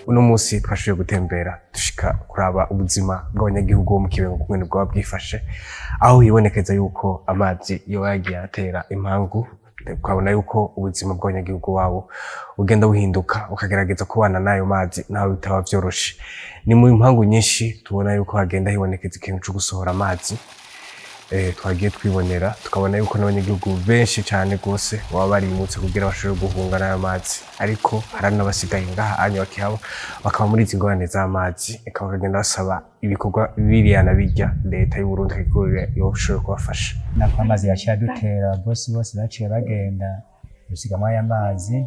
Uno munsi twashoboye gutembera dushika kuraba ubuzima bw'abanyagihugu bo mu Kibengo ukungene bwaba bwifashe, aho hibonekeza yuko amazi yoba yagiye atera impangu. Tukabona yuko ubuzima bw'abanyagihugu babo bugenda buhinduka, bukagerageza kubana n'ayo mazi naho bitaba vyoroshe. Ni mu mpangu nyinshi tubona yuko hagenda hibonekeza ikintu co gusohora amazi. Twagiye twibonera, tukabona yuko n'abanyagihugu benshi cane gose baba barimutse kugira bashobore guhunga n'ayo mazi, ariko hari n'abasigaye ngaha anya bakihaba, bakaba muri izi ngorane z'amazi, eka bakagenda basaba ibikorwa biriya na birya leta y'u Burundi yoshobora kubafasha. Nako amazi yaciye adutera, bose bose baciye bagenda gusigamwo aya mazi,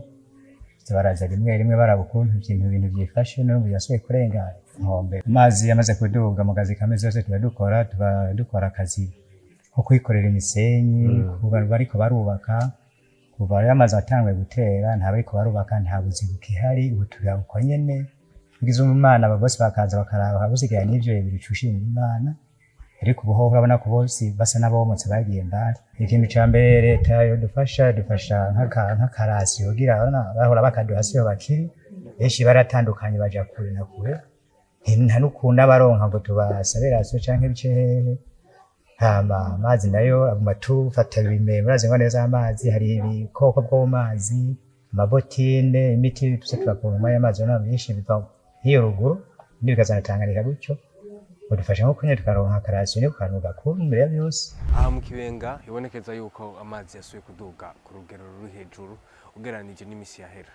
baraza rimwe rimwe baraba ukuntu ibintu vyifashe. N'ubu yasubiye kurenga inkombe. Amazi yamaze kuduga, mu kazi kameze yose tuba dukora, tuba dukora akazi ko kwikorera imisenyi ku bantu bariko barubaka. Kuva rero amazi atanguye gutera, nta bariko barubaka, nta buzi bukihari. Ubu turi uko nyene, tugize Imana aba bose bakaza bakaraba, busigaye n'ivyo bibiri ushimira Imana. Ariko ubu hoho urabona ko bose basa n'abomotse, bagiye mbali. Ikintu ca mbere leta yodufasha, dufasha nk'akarasi, kugira urabona bahora bakaduha siyo bakiri benshi, baratandukanye, baja kure na kure, nta n'ukuntu abaronka ngo tubasabe rasiyo canke ibice hehe. Hama amazi nayo aguma tufata ibime, murazi ngo neza amazi hari ibikoko bwo mu mazi, amabotine, imiti tuze turapompa y'amazi. Urabona byinshi biva hiyo ruguru, ibindi bikazana Tanganyika gutyo. Badufasha nko kunywa, tukaronka akarasiyo, niko kantu gakuru imbere ya byose. Aha mu Kibenga hibonekeza yuko amazi yasubiye kuduga ku rugero ruri hejuru ugereranije n'imisi yahera.